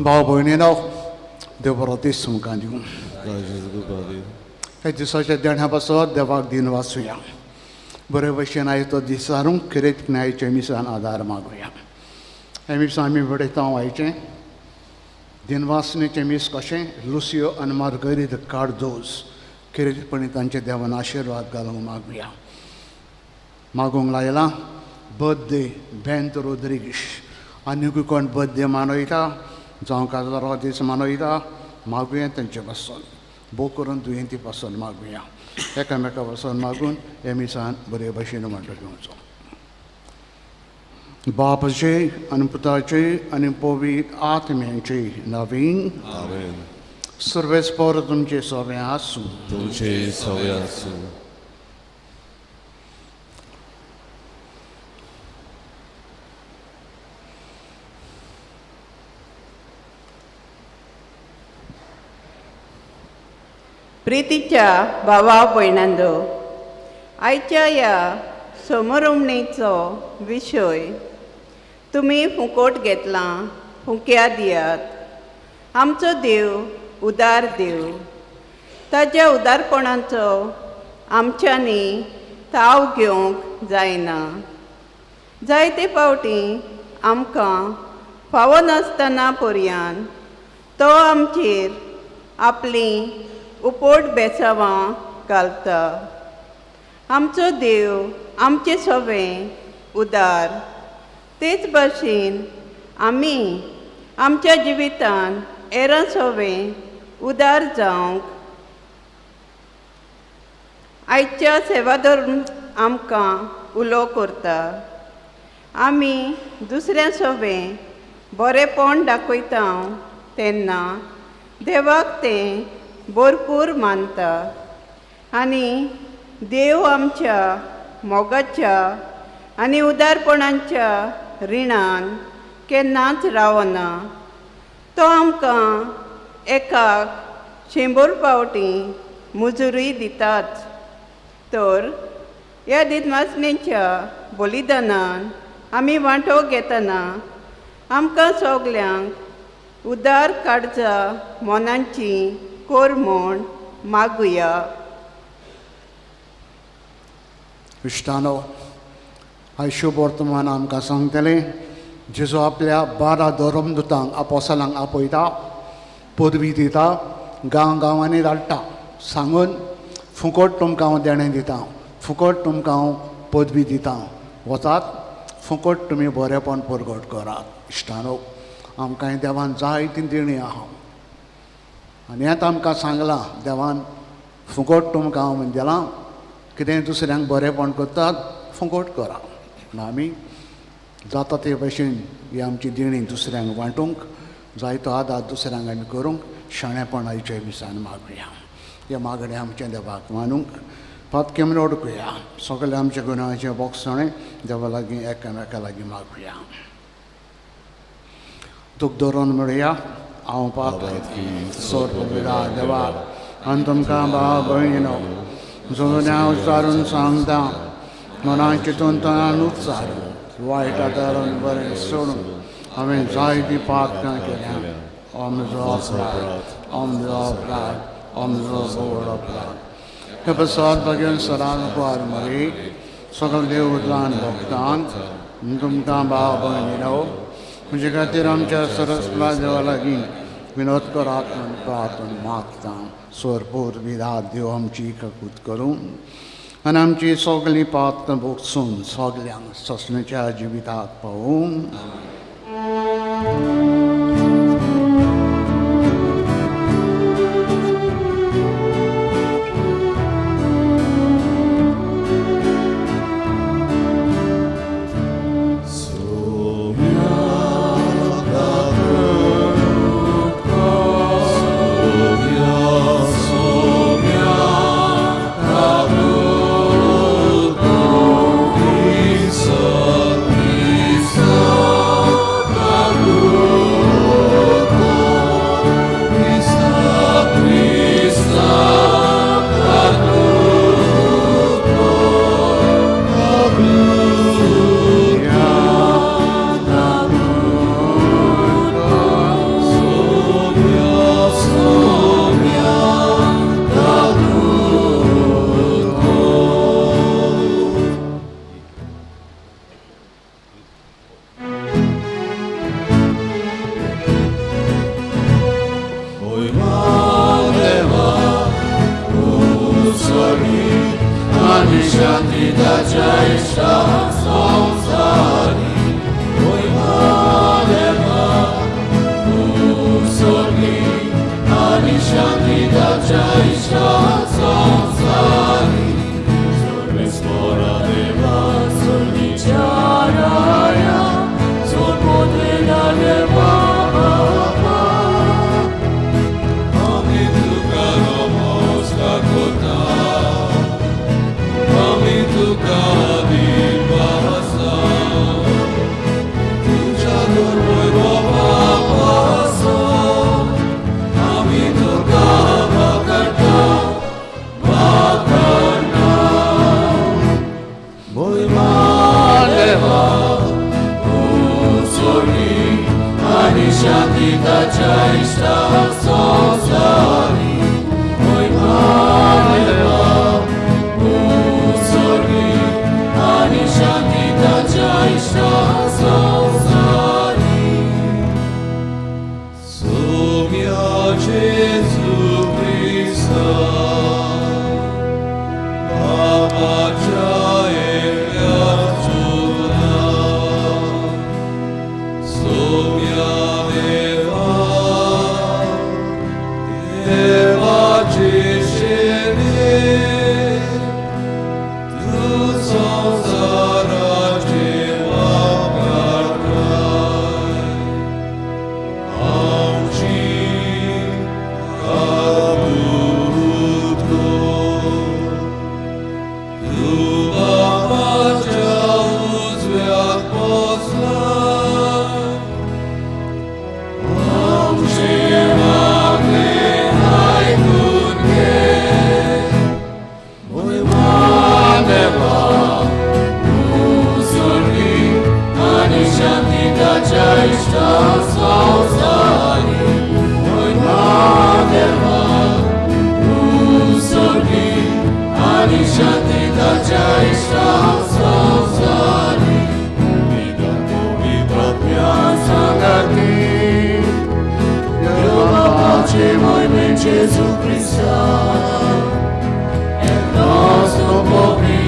भाव भयणीनो, देव बरो दीस तुमकां दिवं. ह्या दिसाच्या देण्या पासत देवाक दिन वाचुया. बरे भशेन आयज तो दीस सारूंक खेरीत न्यायच्या मिसान आदार मागुया. हें मीस आमी बडयता आयचें दिनवासनेचें मीस कशें लुसियो आनी मार्गरीत कार्दोज खेरीतपणी तांचे देवान आशिर्वाद घालूंक मागुया. मागूंक लायलां बर्थडे बेंत रोद्रिगीश. आनीकूय कोण बर्थडे मनयता जावं काजारो दीस मनयता मागुया तेंचे पासून भोव करून दुयेंती पासून मागुया. एकामेका पासून मागून हे मिसान बरे भशेन वांटो घेवचो. बापाचे आनी पुताचे आनी पवित्र आत्म्याचे नवीन आमेन. सर्वेस्पर तुमचे सवे आसूं. तुमचे सवे आसूं. प्रितीच्या भावा भयणांनो, आयच्या ह्या समरुमणेचो विशय तुमी फुकोट घेतलां फुक्या दियात. आमचो देव उदार देव, ताज्या उदारपणाचो आमच्यांनी ताव घेवंक जायना. जायते फावटी आमकां फावो नासतना पर्यान तो आमचेर आपली उपोट बेसावां घालता. आमचो देव आमचे सवें उदार, तेच भाशेन आमी आमच्या जिवितान एरां सवें उदार जावंक आयच्या सेवाधर्म आमकां उलो करता. आमी दुसऱ्या सवें बरेंपण दाखयता तेन्ना देवाक तें भरपूर मानता आनी देव आमच्या मोगाच्या आनी उदारपणाच्या रिणान केन्नाच रावना. तो आमकां एकाक 100 फावटी मुजुरी दिताच. तर ह्या दिनवासनेच्या बलिदानान आमी वांटो घेतना आमकां सगल्यांक उदार काडचा मनांची कोर म्हूण मागुया. इश्टानो, आयज शुभ वर्तमान आमकां सांगतलें जेजू आपल्या 12 धर्मदूतांक आपोसलांक आपयता, पदवी दिता, गांव गांवांनी धाडटा सांगून फुकट तुमकां हांव देणें दिता, फुकट तुमकां हांव पदवी दिता, वचात फुकट तुमी बरेंपण परगट करात. इश्टानो, आमकां देवान जायतीं देणीं आहा आनी हें आमकां सांगलां देवान फुकट तुमकां हांव दिलां, कितें दुसऱ्यांक बरेंपण करतात फुकट करा. आमी जाता ते भशेन ही आमची देणी दुसऱ्यांक वांटूंक जायतो आदार दुसऱ्यांक आमी करूंक शाणेपण आयच्या मिसान मागुया. ह्या मागणें आमचें देवाक मानूंक पातकेम ओडकुया. सगळें आमच्या गुणाचें बोगसणें देवा लागीं एकामेका लागीं मागुया. दूख धरून मेळया. हांव पातकी सोर देवा आनी तुमकां भाव भयणीनो जुन्या उच्चारून सांगता मनान चिंतून तणान उच्चारून वायट आदारून बरें सोडून हांवें जायतीं पातकां केल्या. म्हजो अपराध, म्हजो अपराध, म्हजो व्हड अपराध. हे प्रसाद भाग्यान सदांच उपकार मरी सगळ्या देवतान भक्तांक तुमकां भाव भयणीनो म्हजे खातीर आमच्या सरस्पा देवा लागीं विनोद करात म्हूण प्रार्थना मागता. सोरपूर विधात देव आमची ककूत करूं आनी आमची सगळीं पातकां भोगसून सगल्यांक ससण्याच्या जिविताक पावूं. Lord. आनी शांती ताच्या इश्टा संवसारी मोहिमा देवा उसोगी आनी शांती ताच्या इश्टा संवसारी सर्वेस्परा देवा सर्गीच्या राया सोडपोतेला देवा बापा आमी तुका नमस्कार करता आमी तुका दिनवासा तुज्या वैभवा पासून आमी तुका वाखाणता वाखाणता मोहिमा देवा उसोगी आनी शांती ताच्या इश्टा संवसारी मोहिमा देवा उसोगी आनी शांती ताच्या इश्टा संवसारी सोम्या जेजू क्रिस्ता बाबाच्या एकल्या सुता सोम्या देवा देवाची शेवे तूं संवसाराचे पाप काडटाय आमची काबूत कर. तूं बापाच्या उजव्याक बसलाय आमचे मागणें आयकून घे मोहिमा देवा उसोगी आनी शांती ताच्या इश्टा संवसारी मोहिमा देवा उसोगी आनी शांती ताच्या इश्टा संवसारी पिता पवित्र आत्म्या सांगाती देव बापाचे मोहिमे जेजू क्रिस्ता El nostro pobri,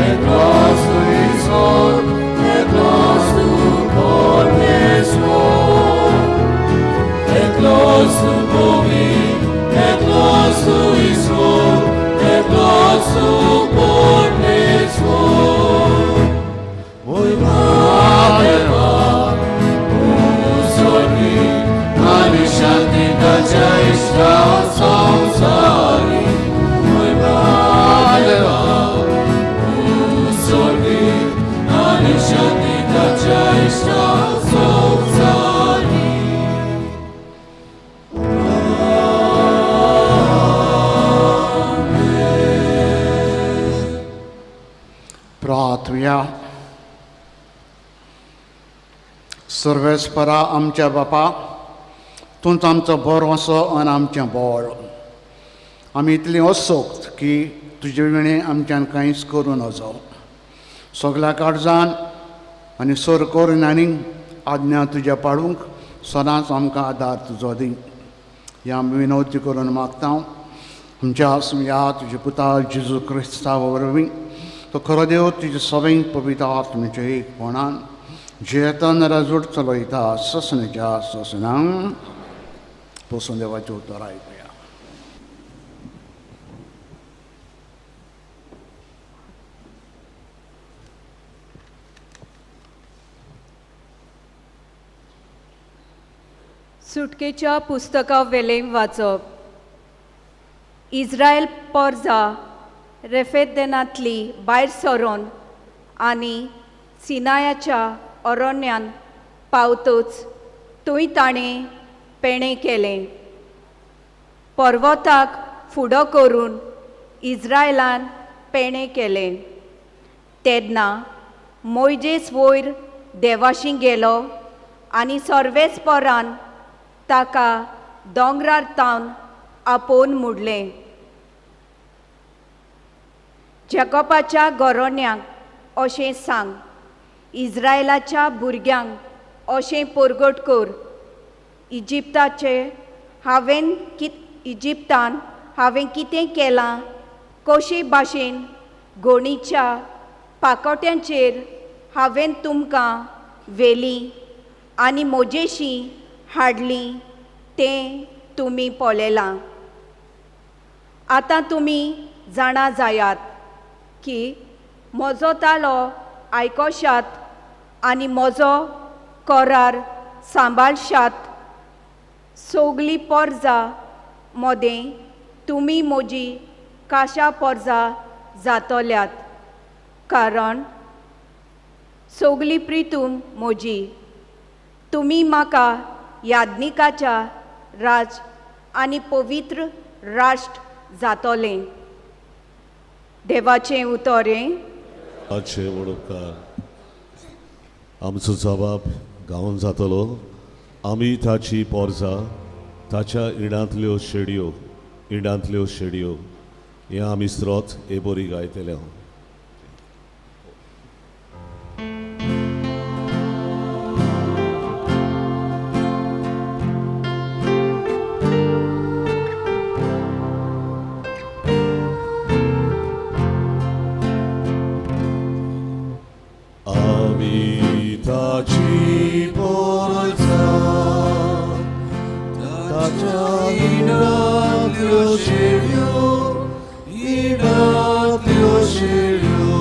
el nostro izvor, el nostro pornesmo. El nostro pobri, el nostro izvor, el nostro pornesmo. Mojma deva, usorgi, ani shanti tacha ishta samsari. Mojma deva, usorgi, ani shanti tacha ishta samsari. प्रार्थुया. सर्वेस्परा आमच्या बापा, तूंच आमचो भरवंसो आनी आमचें बळ. आमी इतलीं असोक्त की तुजे विणें आमच्यान कांयच करूं नजो. सगल्या काळजान आनी सर करून आनी आज्ञा तुज्या पाळूंक सदांच आमकां आदार तुजो दी. ह्या आमी विनवती करून मागता आमच्या ह्या तुज्या पुता जेजू क्रिस्ता वरवीं, तो खरो देव तुजे सगळीं पवित्र आत्म्याच्या एकपणान जियेतन राजूट चलयता ससनेच्या ससनां. पोसून देवाचें उतर आयकुया. सुटकेच्या पुस्तका वेलें वाचप. इस्रायल पोरजा रेफेदेनांतली भायर सरोन आनी सिनायाच्या अरण्यान पावतच थंय ताणें पेणें केलें. पर्वताक फुडो करून इस्रायलान पेणें केलें. तेन्ना मोयजेस वयर देवाशी गेलो आनी सर्वेस्परान ताका दोंगरार तावन आपोवन मुडलें. जेकोबाच्या गोरोन्यांक अशें सांग, इस्रायलाच्या भुरग्यांक अशें परगट कर, इजिप्ताचे हांवें इजिप्तान हांवें कितें केलां, कशे भाशेन गोणीच्या पाकोट्यांचेर हांवें तुमकां व्हेलीं आनी म्हजेशी हाडली तें तुमी पळयलां. आतां तुमी जाणा जायात की म्हजो तालो आयकोशात आनी म्हजो करार सांबाळशात. सगळी पोरजा मदें तुमी म्हजी काशा पोरजा जातल्यात, कारण सगळी प्रितूम म्हजी. तुमी म्हाका याज्ञिकाच्या राज आनी पवित्र राष्ट्र जातलें. देवाचें उतर हें. आचे वडोपकार आमचो जबाब गावन जातलो. आमी ताची पोरजा ताच्या इडांतल्यो शेडयो इडांतल्यो शेडयो हें आमी स्रोत हे बरी गायतले हांव. आमी ताची पोरजा ताच्या इडांतल्यो शेडयो इडांतल्यो शेडयो.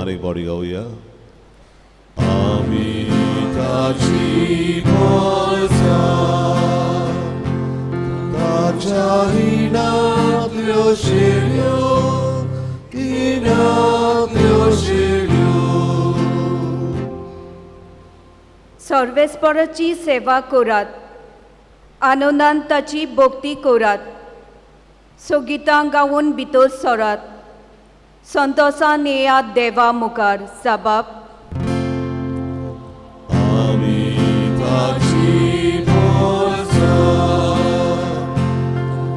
आनी एक बॉडी गावया. आमी ताची पोरजा ताच्या इडांतल्यो शेडयो इडांतल्यो शेडयो. सर्वेस्पराची सेवा करात, आनंदान ताची भक्ती करात, सोगितां गावन भितर सरात, संतोसान येयात देवा मुखार. साबाब आमी ताची पोरजा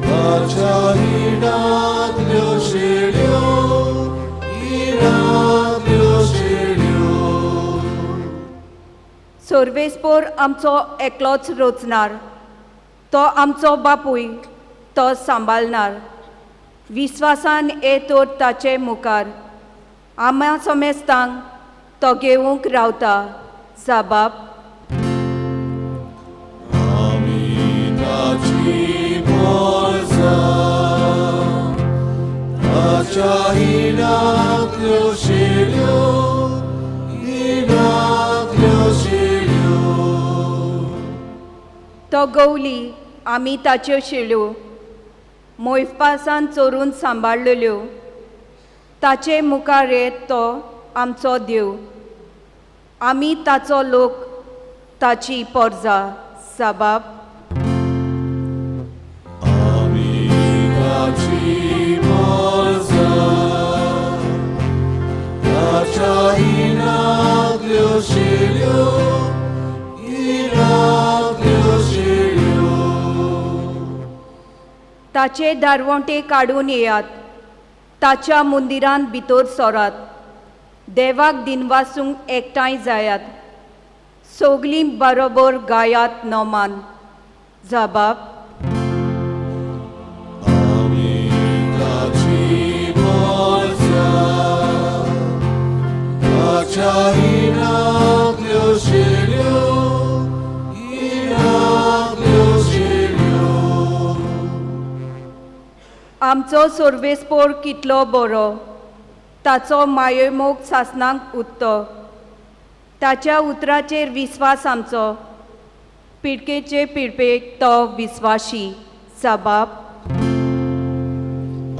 ताच्या इडांतल्यो शेडयो इडांतल्यो शेडयो. सर्वेस्पोर आमचो एकलोच रचणार, तो आमचो बापूय, तो सांबाळणार. विस्वासान ये तर ताचे मुखार, आम्हा समेस्तांक तो घेवंक रावता. साबाब आमी ताची पोरजा ताच्या इडांतल्यो शेडयो इडांतल्यो शेडयो. तो गवली आमी ताच्यो शेळ्यो मोयपासान चोरून सांबाळलेल्यो. ताचे मुखार येत तो आमचो देव, आमी ताचो लोक, ताची पोरजा. साबाब आमी ताची पोरजा ताच्या इडांतल्यो शेडयो इडांतल्यो शेडयो. ताचे दारवंटे काडून येयात, ताच्या मंदिरांत भितर सरात, देवाक दिनवासूंक एकठांय जायात, सगलीं बरोबर गायात नमान. जबाब आमी ताची पोरजा ताच्या इडांतल्यो शेडयो इडांतल्यो शेडयो. आमचो सर्वेस्पोर कितलो बरो, ताचो मायेमोग सासणाक उत्तो. ताच्या उतराचेर विस्वास आमचो, पिडकेचे पिडपेक तो विस्वाशी. साबाब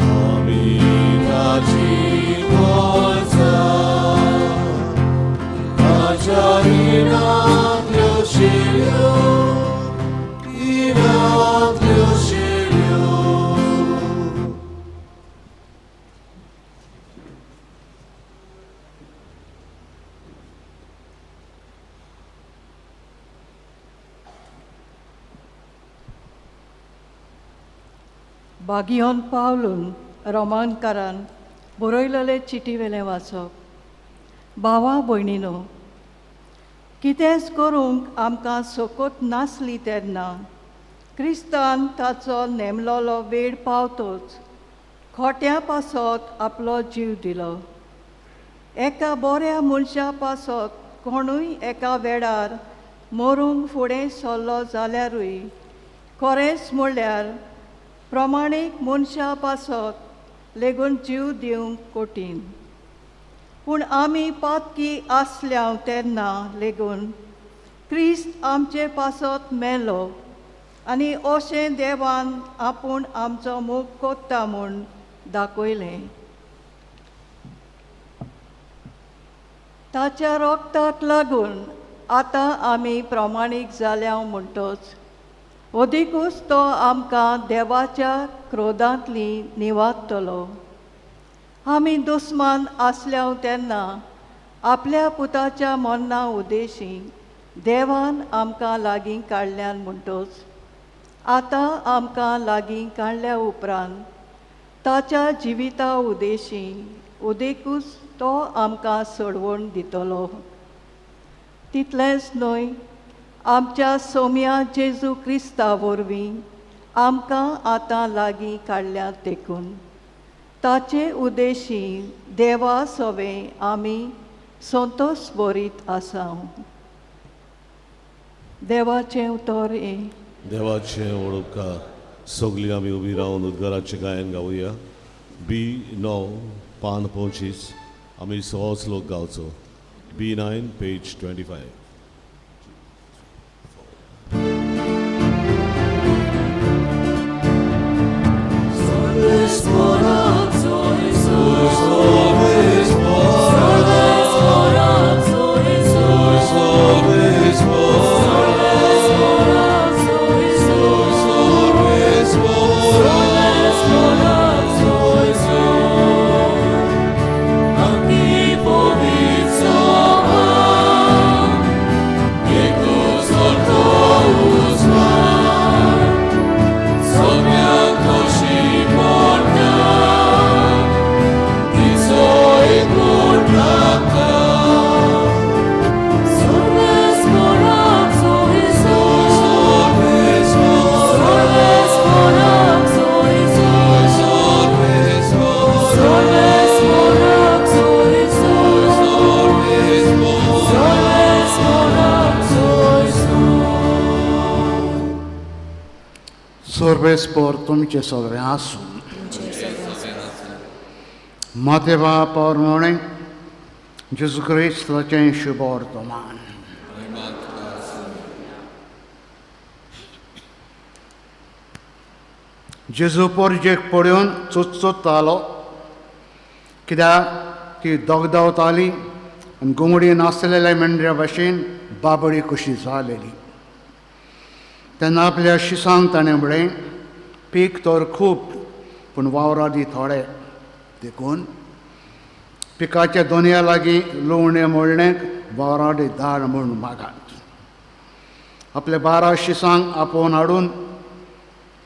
आमी ताची पोरजा ताच्या इडांतल्यो शेडयो इडांतल्यो शेडयो. बागियोन पावलून रोमानकारान बरयलेले चिटी वेलें वाचप. भावा भयणीनो, कितेंच करूंक आमकां सकत नासली तेन्ना क्रिस्तान ताचो नेमलोलो वेळ पावतोच खोट्या पासत आपलो जीव दिलो. एका बऱ्या मनशा पासत कोणूय एका वेळार मरूंक फुडें सरलो जाल्यारूय खरेंच म्हणल्यार प्रमाणीक मनशा पासत लेगून जीव दिवंक कठीण. पूण आमी पातकी आसल्या तेन्ना लेगून क्रिस्त आमचे पासत मेलो आनी अशें देवान आपूण आमचो मोग कोत्ता म्हूण दाखयलें. ताच्या रोगताक लागून आतां आमी प्रमाणीक जाल्या म्हणटच अदिकूच तो आमकां देवाच्या क्रोधांतली निवादतलो. आमी दुस्मान आसल्या तेन्ना आपल्या पुताच्या मरणा उद्देशी देवान आमकां लागीं काडल्यान म्हणटच आतां आमकां लागीं काडल्या उपरांत ताच्या जिविता उद्देशी उदेकूच तो आमकां सोडवण दितलो. तितलेंच न्हय, आमच्या सोम्या जेजू क्रिस्ता वरवीं आमकां आतां लागीं काडल्यात देखून ताचे उद्देशी देवा सवें आमी संतोश बरीत आसा. देवाचें उतर हें. देवाचें वळखा सगळीं आमी उबी रावन उद्गाराचें गायन गावया. बी 9 पान 25 आमी सहज लोक गावचो. बी 9 पेज 25. सर्वेस्पोर तुमचे सगळे आसूं. मातेवा परमणे जेजू क्रिस्ताचें शुभ वर्तमान. जेजू पोरजेक पळोवन चुचुतालो, कित्याक ती दगदवताली आनी घुंवडी नासलेल्या मेंढऱ्या भशेन बाबडी कशी जालेली. तेन्ना आपल्या शिसांक ताणें म्हळें, पीक तर खूब पूण वावरादी थोडे, देखून पिकाच्या दोनया लागीं लुवणें मोडणेक वावराडी धाड म्हूण मागात. आपल्या 12 शिसांक आपोवन हाडून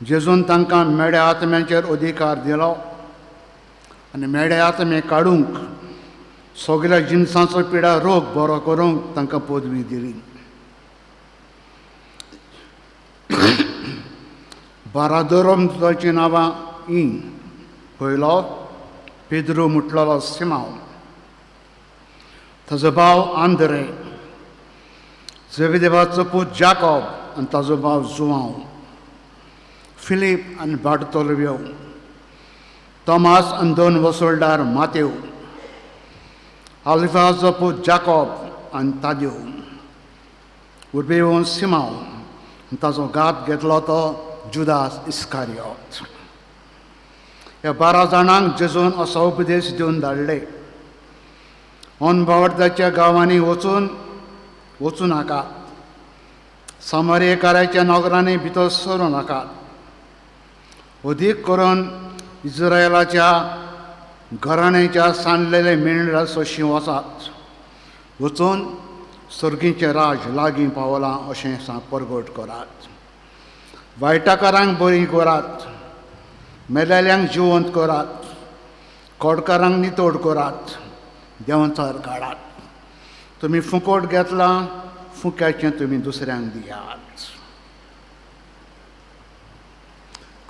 जेजून तांकां मेड्या आत्म्यांचेर अधिकार दिलो आनी मेड्या आत्मे काडूंक सगल्या जिनसांचो पिडा रोग बरो करूंक तांकां पदवी दिली. 12 धर्मदूतांचीं नांवां हीं. पयलो पेद्रू म्हटलेलो सिमांव, ताजो भाव आंद्रे, जेबेदेवाचो पूत जाकोब आनी ताजो भाव जुआंव, फिलीप आनी बार्तोलोमेव, तोमास आनी 2 वसोल्डार मातेव, आलिफाचो पूत जाकोब आनी तादेव, उर्बेवन सिमांव आनी ताजो घात घेतलो तो जुदास इस्कारियोत. ह्या 12 जाणांक जेजून असो उपदेश दिवन धाडले, अनभावार्थाच्या गांवांनी वचूं नाका, सामारेकाराच्या नगरांनी भितर सरूं नाका, अदीक करून इस्रायलाच्या घराण्याच्या सांडलेले मेंढरा सोशी वचात, वचून सर्गीचें राज लागीं पावलां अशें परगट करात, वायटाकारांक बरीं करात, मेलेल्यांक जिवंत करात, कोडकारांक नितोड करात, देंवचार काडात. तुमी फुकट घेतलां, फुक्याचें तुमी दुसऱ्यांक दियात.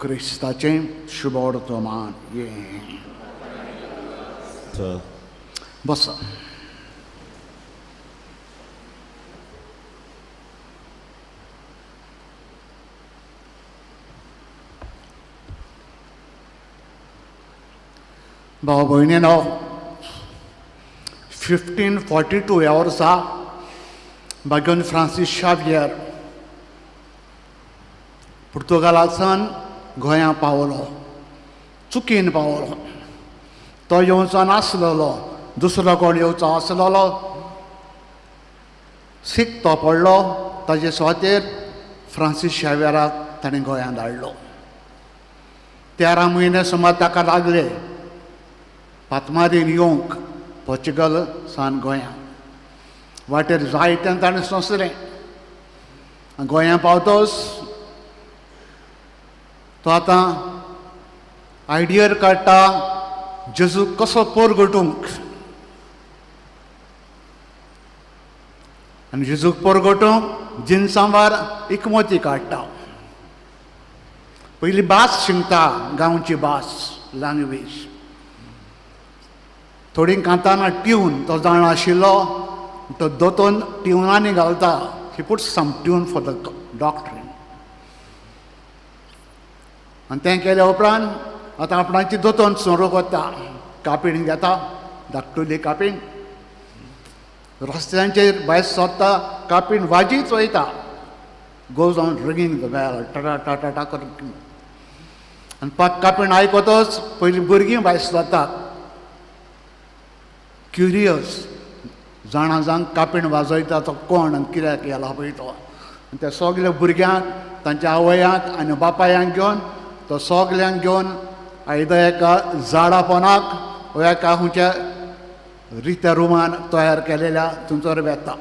क्रिस्ताचें शुभवर्तमान हें. बसा. भाव भयणीनो, 1542 ह्या वर्सा बागेवन फ्रांसीस शावियर पुर्तुगालासान गोंया पावलो, चुकीन पावलो. तो येवचो नासलेलो, दुसरो कोण येवचो आसलेलो. सीक तो पडलो, ताजे सुवातेर फ्रांसीस शावियराक ताणें गोंयांत धाडलो. 13 म्हयने सुमार ताका लागले पातमारीन येवंक पोर्चुगल सान गोंया. वाटेर जायत्यान ताणें सोंसलें. गोंया पावतोच तो आतां आयडियर काडटा जेजू कसो पोरगटूंक, आनी जेजूक पोरगटूंक जिनसांवार इकमोती काडटा. पयली भास शिंकता, गांवची भास, लँग्वेज. थोडी कांताना ट्यून तो जाणा आशिल्लो, तो दोतोन ट्युनांनी घालता. He puts some tune for the doctrine. आनी तें केल्या उपरांत आतां आपणाची दोतोन सोरूंक वता, कापीण घेता, धाकटुली कापीण, रस्त्यांचेर भायर सरता, कापीण वाजीत वयता. Goes on ringing the bell, Tata Tata टा करून. आनी कापीण आयकतच पयलीं भुरगीं भायर सरता, क्युरियस, जाणा जावन कापीण वाजयता तो कोण आनी कित्याक गेला पळय तो. आनी त्या सगल्या भुरग्यांक, तांच्या आवयांक आनी बापायांक घेवन तो सगल्यांक घेवन आयदा एका झाडा पोनाक वा एका खंयच्या रित्या रुमान तयार केलेल्या थंयसर वेता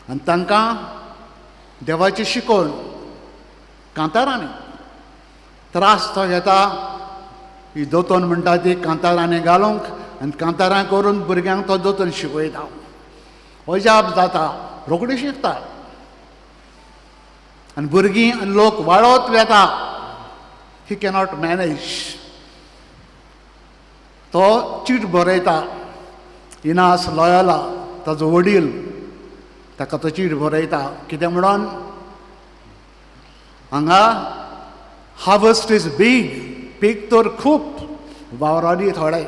आनी तांकां देवाची शिकोवन कांतारांनी त्रास तो घेता. ही दोतोन म्हणटा ती कांतारांनी घालूंक आनी कांतारां करून भुरग्यांक तो दोतोन शिकयता. अजाप जाता, रोखडी शिकता आनी भुरगीं आनी लोक वाडत वेता. He cannot manage. तो चीट बरयता इनास लॉयला, ताजो वडील, ताका तो चीट बरयता कितें म्हणून, हांगा हार्वस्ट is big, पीक तर खूब, वावराडी थोडे,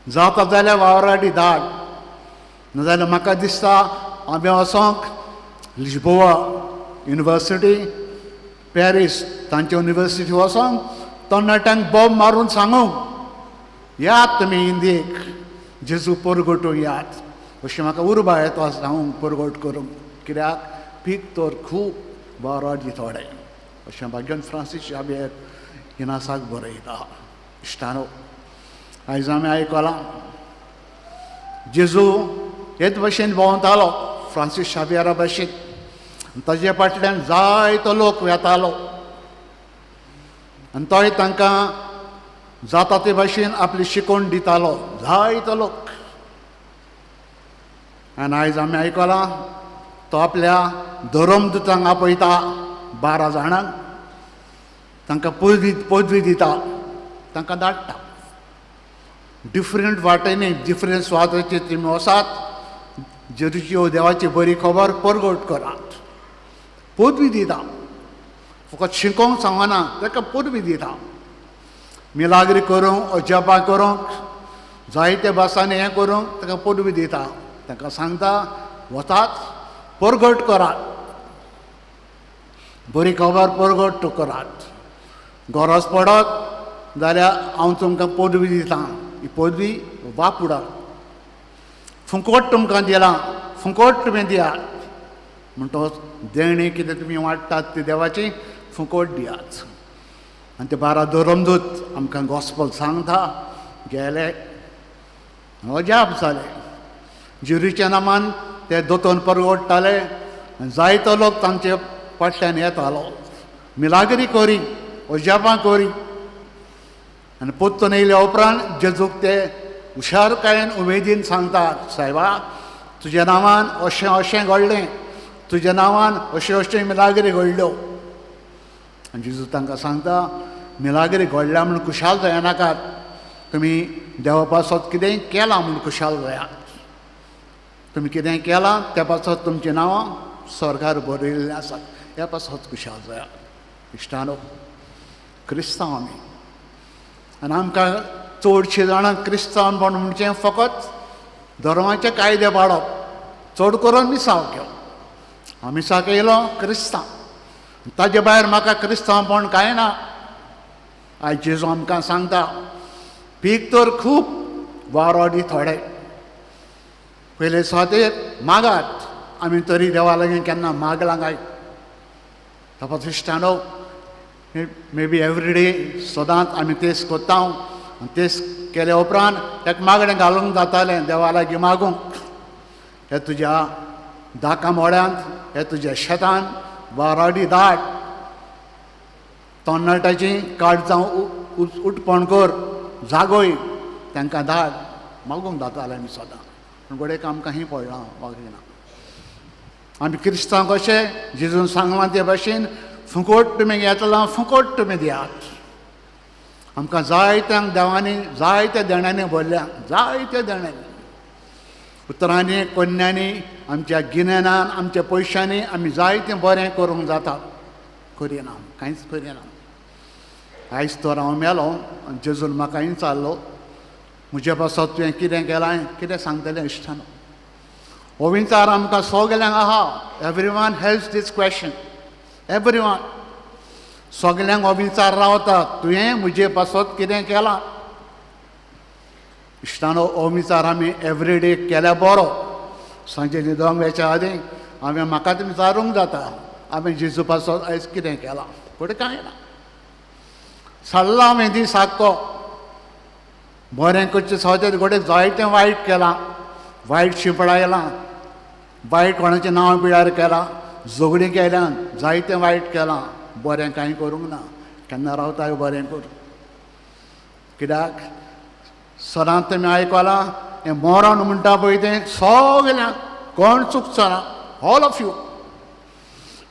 जाता जाल्यार वावराडी धाड, नाजाल्यार म्हाका दिसता हांवें वचोंक लिज्बोआ युनिवर्सिटी, पॅरीस तांच्या युनिवर्सिटी वचोंक तरणाट्यांक बॉम्ब मारून सांगूंक यात तुमी इंदियेक, जेजू पोरगटूंक यात, अशें म्हाका उर्बा येता सांगूंक पोरगट करूंक, कित्याक पीक तर खूब, वावराडी थोडे. अशें भाग्यन फ्रांसीस शावियर इनासाक बरयता. इश्टानो, आयज आमी आयकलां जेजू हेच भशेन भोंवतालो फ्रांसीस शावियरा भशेन, ताजे फाटल्यान जायतो लोक वेतालो आनी तोय तांकां जाता ते भशेन आपली शिकोवण दितालो, जायतो लोक. आनी आयज आमी आयकलां तो आपल्या धर्मदुतांक आपयता, 12 जाणांक, तांकां पदवी दिता, तांकां धाडटा. डिफरंट वाटेंनी, डिफरंट सुवातेचेर तुमी वसात, जेजूची देवाची बरी खबर परगट करात. पदवी दिता, फकत शिकोवंक सांगना, ताका पदवी दिता. मिलाग्री करूंक, अजापां करूंक, जायते भासांनी हें करूंक ताका पदवी दिता. तांकां सांगता वतात, परगट करात, बरी खबर परगट करात. गरज पडत जाल्यार हांव तुमकां पदवी दितां, ही पदवी वापरात. फुकट तुमकां दिलां, फुकट तुमी दियात. म्हणटकच देणें कितें तुमी वाडटात ती देवाची फुकट दियात. आनी ते 12 धर्मदूत आमकां गॉस्पल सांगता गेले, अजाप जालें. जेजूच्या नामान ते दोतोन परगडटाले आनी जायतो लोक तांचे फाटल्यान येतालो, मिलाग्री करी, अजापां करी. आनी पोत्तून येयल्या उपरांत जेजूक ते हुशारकायेन उमेदीन सांगतात, सायबा तुज्या नांवान अशें अशें घडलें, तुज्या नांवान अश्यो अश्यो मिलाग्री घडल्यो. आनी जेजू तांकां सांगता मिलाग्री घडल्या म्हूण खुशाल जायनाकात, तुमी देवा पासत कितेंय केलां म्हूण खुशाल जायात. तुमी कितें केलां त्या पासत तुमचीं नांवां स्वर्गार बरयल्लीं आसात, ह्या पासत खुशाल जायात. इश्टानो, क्रिस्तांव आमी आनी आमकां चडशीं जाणां क्रिस्तांवपण म्हणचें फकत धर्माचे कायदे पाळप, चड करून मिसाव घेवप. हांव मिसाक येयलो क्रिस्तांव, ताजे भायर म्हाका क्रिस्तांवपण कांय ना. आयज जेजू आमकां सांगता पीक तर खूब, वारोडी थोडे. पयले सुवातेर मागात, आमी तरी देवा लागीं केन्ना मागलां काय? तपास इश्टानो, मे बी एवरी डे सदांच आमी तेच कोत्ता आनी तेच केल्या उपरांत एक मागणें घालूंक जातालें देवा लागीं मागूंक, हे तुज्या दाका मोड्यांत, हे तुज्या शेतान वाराडी दाट, तोन्नाटाची काट जावं उठपण कर, जागोय तांकां धाड, मागूंक जातालें आमी सदां. पूण घडयेक आमकां ही पडलां वागिना. आमी क्रिस्तांव कशें जेजून सांगलां ते भाशेन फुकट तुमी घेतलां, फुकट तुमी दियात. आमकां जायत्या देवांनी जायत्या देण्यांनी भरल्या, जायत्या देण्यांनी, उतरांनी, कोन्यांनी, आमच्या गिन्यानान, आमच्या पयशांनी आमी जायतें बरें करूंक जाता. करिना, कांयच करिना. आयज तर हांव मेलो आनी जेजून म्हाका विचारलो म्हजे पासत तुवें कितें केलां, कितें सांगतलें इश्टानो? हो विचार आमकां सगल्यांक आहा. Every one has this question, every one. सगल्यांक हो विचार रावता, तुवें म्हजे पासत कितें केलां? इश्टानो, हो विचार आमी एवरी डे केल्यार बरो. सांजे न्हिदोंक वेच्या आदीं हांवें म्हाकाच विचारूंक जाता, हांवें जेजू पासत आयज कितें केलां? फुडें कांय ना. सारला हांवें दीस आख्खो बरें करचें सुवातेर घडये जायतें वायट केलां, वायट शिंपडायलां, वायट कोणाचें नांव पिळार केलां, झगडीं केल्यान, जायतें वायट केलां, बरें कांय करूंक ना. केन्ना रावताय बरें करूं? कित्याक सदांच तुमी आयकलां हें मरण म्हणटा पळय तें सगल्यांक, कोण चुकचो ना, ऑल ऑफ you.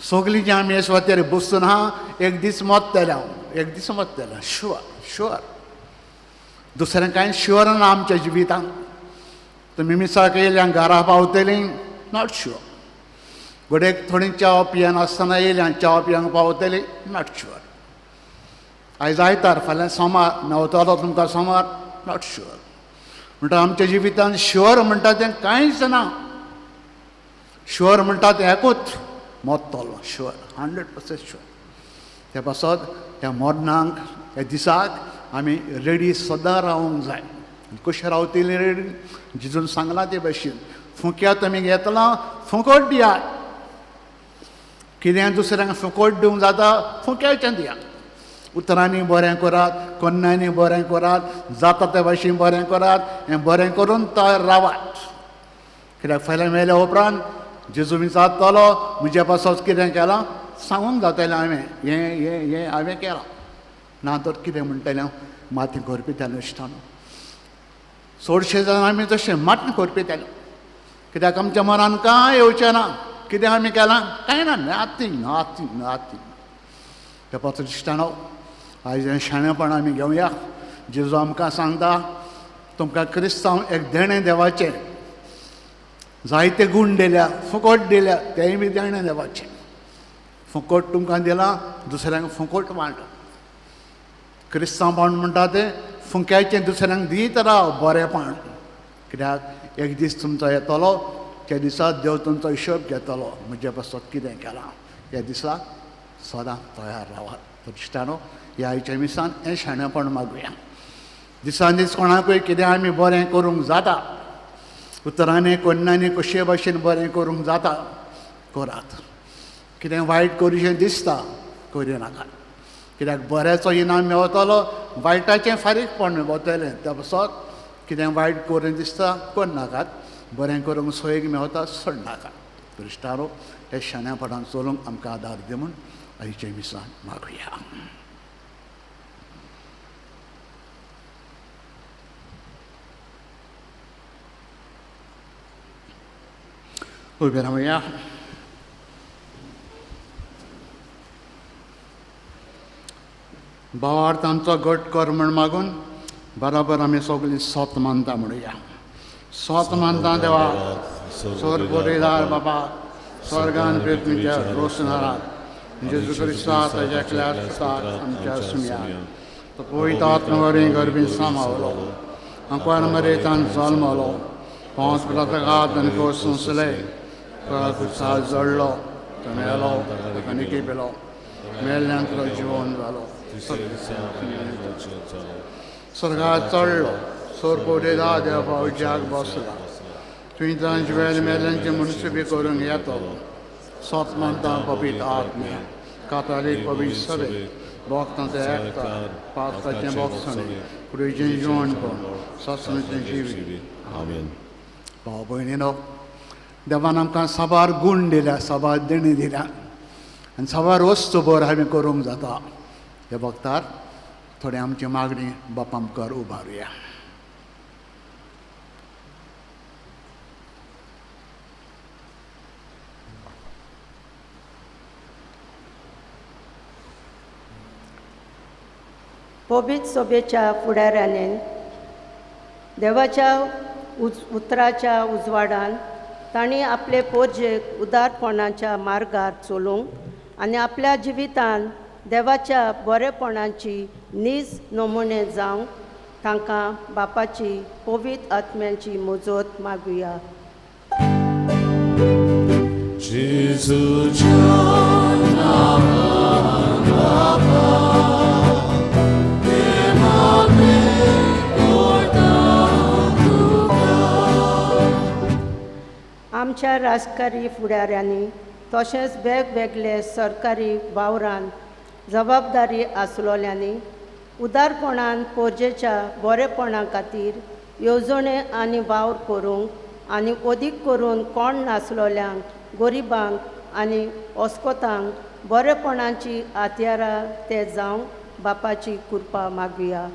सगलीं जें आमी हे सुवातेर बसून आहा, एक दीस मरतले हांव, एक दीस मरतले, शुअर शुअर. दुसरें कांय शुअर ना आमच्या जिवितांत. तुमी मिसाक येयल्या घरा पावतलीं, not sure. घडयेक थोडीं च्याव पियेनासतना येयल्या, च्याव पिवंक पावतलीं, not sure. आयज आयतार, फाल्यां सोमार, मेवतलो तुमकां सोमार, not sure. म्हणटा आमच्या जिवितांत शुअर म्हणटा तें कांयच ना. शुअर म्हणटा तें एकूच, मरतलो, शुअर, 100% शुअर. ते पासत त्या मरणाक, ह्या दिसाक आमी रेडी सदां रावूंक जाय. कशें रावतलीं रेडी? जेजून सांगलां ते भाशेन, फुक्या तुमी घेतलां, फुकट दियात. कितें दुसऱ्यांक फुकट दिवंक जाता, फुक्याचें दियात. उतरांनी बरें करात, कोन्यांनी बरें करात, जाता ते भाशेन बरें करात, हें बरें करून तयार रावात. कित्याक फाल्यां मेल्या उपरांत जेजू विचारतलो म्हजे पासत कितें केलां, सांगूंक जातलें हांवें हें हें हें हांवें केलां. ना तर कितें म्हणटलें हांव? माती करपितालें इश्टानो. चडशे जाण आमी तशें माती करपिताले, कित्याक आमच्या मनान कांय येवचें ना, कितें आमी केलां कांय ना, नथींग नथींग नथींग. त्या पासत इश्टानो, आयज हें शाणेपण आमी घेवया. जेजू आमकां सांगता तुमकां क्रिस्तांव एक देणें देवाचें, जायते गूण दिल्या, फुकट दिल्या, तेंय बी देणें देवाचें. फुकट तुमकां दिलां, दुसऱ्यांक फुकट वांट. क्रिस्तांवपण म्हणटा तें फुंक्याचें दुसऱ्यांक दीत राव बरेंपण. कित्याक एक दीस तुमचो येतलो, त्या दिसा देव तुमचो हिशोब घेतलो, म्हजे पासत कितें केलां. त्या दिसा सदां तयार रावात. तर इश्टानो, ह्या आयच्या मिसान हें शाणेपण मागुया. दिसान दीस कोणाकूय कितें आमी बरें करूंक जाता, उतरांनी कोन्यांनी कशे भाशेन बरें करूंक जाता, करात. कितें वायट करूशें दिसता, करूं नाकात. कित्याक बऱ्याचो इनाम मेवतलो, वायटाचें फारीकपण मेवतलें. त्या पासत कितें वायट करूं दिसता, करनाकात. बरें करूंक सोयीक मेवता, सोडनाकात. इश्टानो, हे शाण्यापणान चलूंक आमकां आदार दी म्हूण आयचें मिसान मागुया. उबे रावया. भावार्थ आमचो घट कर म्हण मागून बराबर आमी सगळीं सोत मानता म्हणुया. सोत मानता देवा सोर बाबा स्वर्गान पृथ्वीच्या रोसणारात जेजू क्रिस्ता ताज्या एकल्या पुताक आमच्या सुम्या तो पवित्र आत्मवरी गर्भी सामावलो अंकवार मरेतान जल्मलो पांच पिलातकात आनी कोस सोंसले कुसार जडलो तो मेलो ताका निकी पेलो मेल्ल्यान तुलो जिवन जालो स्वर्गार चडलो सोर पवित्र देवा उज्याक बसला तुवें तांचे वेळ मेल्ल्यांचे मनुष्य करूंक येतलो. सोत मानता पवित्र आत्म्या कातालीक पवित्र सभे भक्तांचे एकता पातकाचें बोगसणें कुडीचें जिवणपण सासणाचें जिवीत. आमेन. भाव भयणीनो, देवान आमकां साबार गूण दिल्या, साबार देणी दिल्या आनी साबार वस्तू बर आमी करूंक जाता. ह्या वक्तार थोडी आमची मागणी बापा मुखार उबारुया. पवित्र सभेच्या फुडाऱ्यांनी देवाच्या उतराच्या उजवाडान तांणी आपले पोरजेक उदारपणाच्या मार्गार चलूंक आनी आपल्या जिवितान देवाच्या बरेपणाची नीज नमुने जावंक तांकां बापाची पवित्र आत्म्यांची मजत मागुया. आमच्या राजकारी फुडाऱ्यांनी तशेंच वेगवेगळे सरकारी वावरान जबाबदारी आसलोल्यांनी उदारपणान पोरजेच्या बरेपणा खातीर येवजणे आनी वावर करूंक आनी अदीक करून कोण नासलोल्यांक गरिबांक आनी अस्कोतांक बरेपणाची हत्यारां ते जावंक बापाची कृपा मागुया.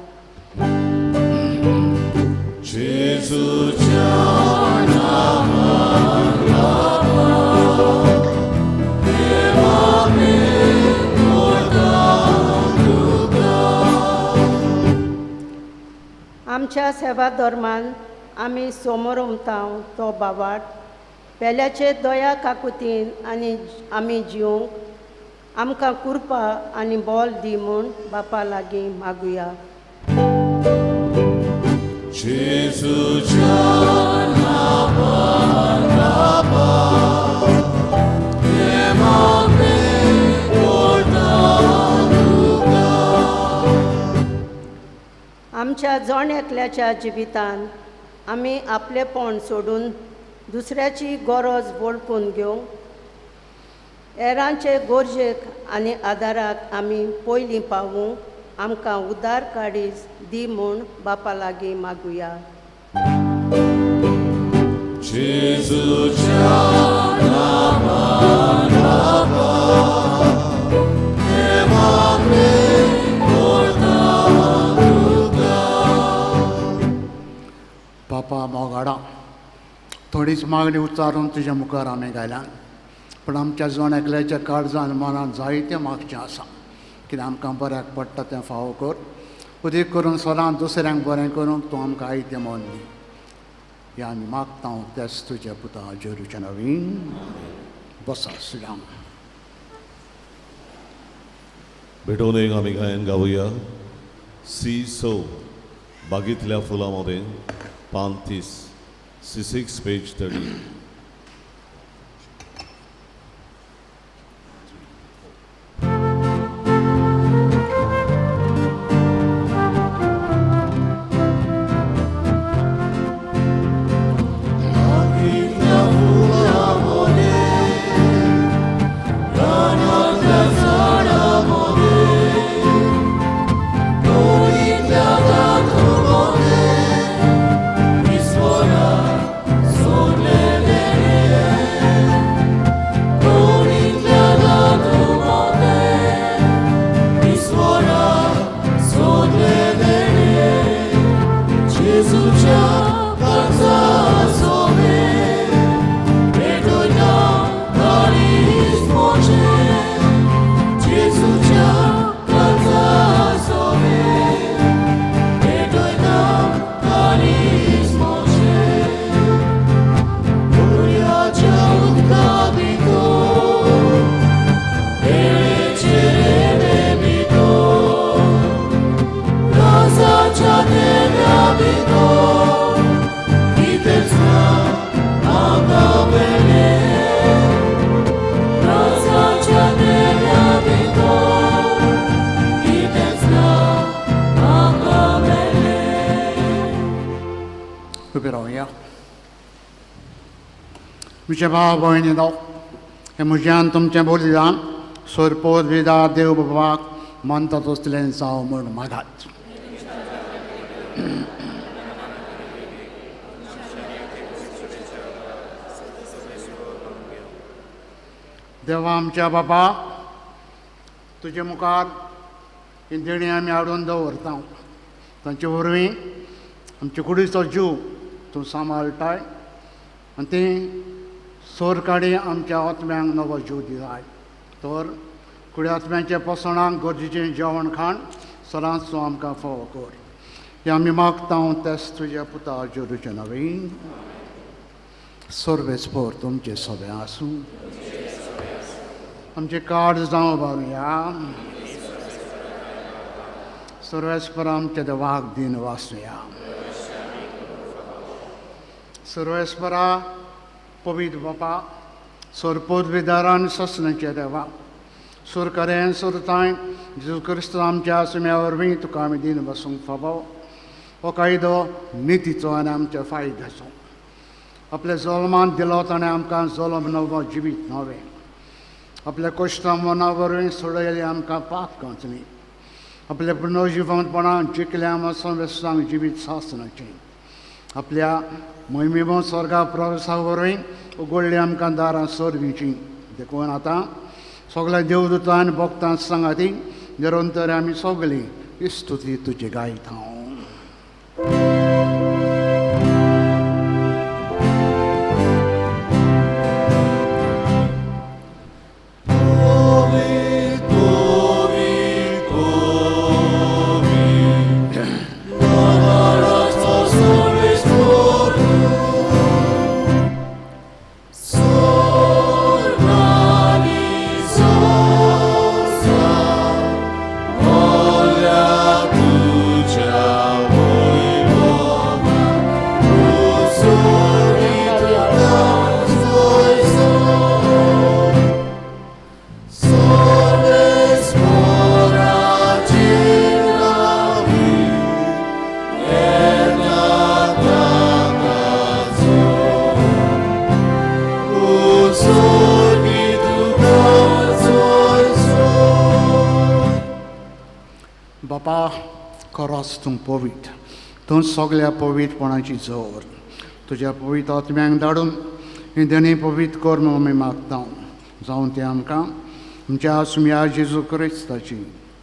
आमच्या सेवा धर्मान आमी समोर उमताव तो बावाट पेल्याचे दया काकुतीन आनी आमी जिवंक आमकां कृपा आनी बोल दी म्हूण बापा लागीं मागुया. आमच्या जण एकल्याच्या जिवितान आमी आपलेपण सोडून दुसऱ्याची गरज वळखून घेवंक हेरांचे गरजेक आनी आदाराक आमी पयलीं पावूंक आमकां उदार काडीस दी म्हूण बापा लागीं मागुया. बापा मोगाडा, थोडीच मागणी उच्चारून तुज्या मुखार आमी घायल्यान, पूण आमच्या जण एकल्याच्या काळजान मनान जायतें मागचें आसा. कित्याक आमकां बऱ्याक पडटा तें फावो कर, उदीक करून सदांच दुसऱ्यांक बरें करूंक तूं आमकां आयतें मन दी. हें आमी मागता तेच तुज्या पुता जेरूच्या नवीन. बसा सुदां भेटोवन एक आमी गायन गावया. सी सो बागेंतल्या फुलां मदें पान 30, C6 page 30. Gesù già उबे रावया. म्हज्या भाव भयणीनो, हें म्हज्यान तुमचें बलिदान सोरपोर विदा देव बाबाक मानता तसलें जावं म्हूण मागात. देवा आमच्या बाबा, तुजे मुखार ही देणी आमी हाडून दवरता. तांचे वरवीं आमचे कुडीचो जीव तूं सांबाळटाय आनी ती सोरकाडी आमच्या आत्म्यांक नवो जीव दिताय. तर कुडी आत्म्यांच्या पोसणाक गरजेचें जेवण खाण सदांच तूं आमकां फावो कर. हें आमी मागता तेच तुज्या पुता जेरूचे नवीन. सर्वेस्पोर तुमचें सगळें आसूं. आमचें कार्ड जावं बारुया. सर्वेस्पर आमच्या देवाक दिन वाचुया. सर्वेस्परा पवित्र बापा, सोरपोदविदारान ससनाचे देवा, सुरकरेन सुरताय जेजू क्रिस्त आमच्या सुम्या वरवीं तुका आमी दिन बसूंक फावो. हो कायदो नितीचो आनी आमच्या फायद्याचो. आपल्या जल्मान दिलो ताणें आमकां जल्म नवो जिवीत नवें. आपल्या कश्टां मना वरवीं सोडयली आमकां पाप कांचणी. आपल्या पुनर्जिवंतपणान जिखल्या आमकां जिवीत सासनाचें. आपल्या मोहिमेमो स्वर्गा प्रवेसा वरवीं उगडली आमकां दारां सर्गीचीं. देखून आतां सगल्या देवदूतान भक्तां सांगाती निरंतर आमी सगळीं स्तुती तुजी गायता. तूं पवित्र, तूं सगल्या पवित्रपणाची जोर. तुज्या पवित्र आत्म्यांक धाडून ही देणी पवित्र कर म्हूण आमी मागता. जावन तें आमकां आमच्या सुम्या जेजू क्रिस्ताची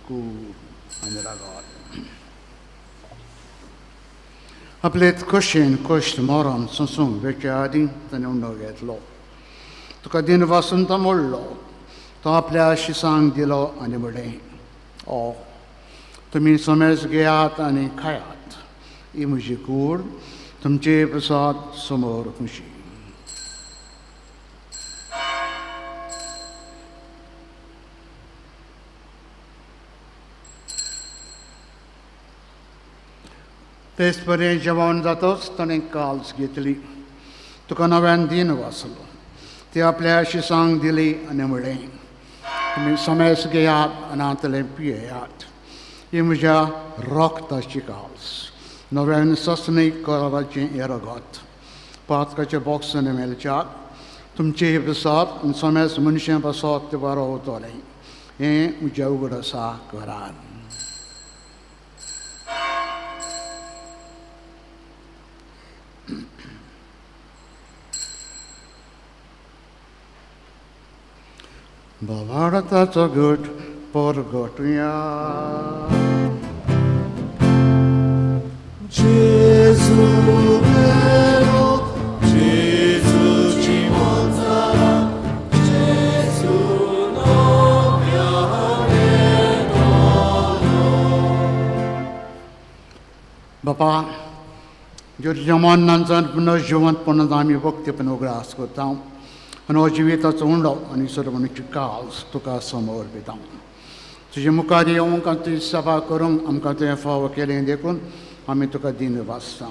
कूड आनी रागार. आपले कशेन कश्ट मरण सोंसूंक वेच्या आदीं ताणें उंडो घेतलो. तुका दिन वासून तो मोडलो. तो आपल्या शिसांक दिलो आनी म्हणलें, ओ तुमी समेज घेयात आनी खायात. ही म्हजी कूड तुमचे प्रसाद समोर खुशी. तेच परी जेवण जातच ताणें काल्स घेतली. तुका नव्यान दिन वाचलो. ती आपल्या शिसांक दिली आनी म्हणलें, तुमी समेज घेयात आनी हांतलें पियेयात. ही म्हज्या रक्ताची काल्स, नव्यान ससनीक कराराचें हें रगत. पातकाचें बॉक्स मेळच्याक तुमचे प्रसाद आनी समेज मनशां पासत तें बरो वतलें. हें म्हज्या उगडासा करात. भावार्थाचो घट परगटुया. Gesù vero, Gesù ci monzala, Gesù non बापा, ज्यो जमानांचान पुनर्जिवंतपणान आमी भक्तीपण उगडास करता आनी हो जिविताचो उंडो आनी सर्वणीची काल्स तुका समोर दिता. तुजे मुखार येवंक आनी तुजी सभा करूंक आमकां तुवें फावो केलें देखून आमी तुका दिन वाचता.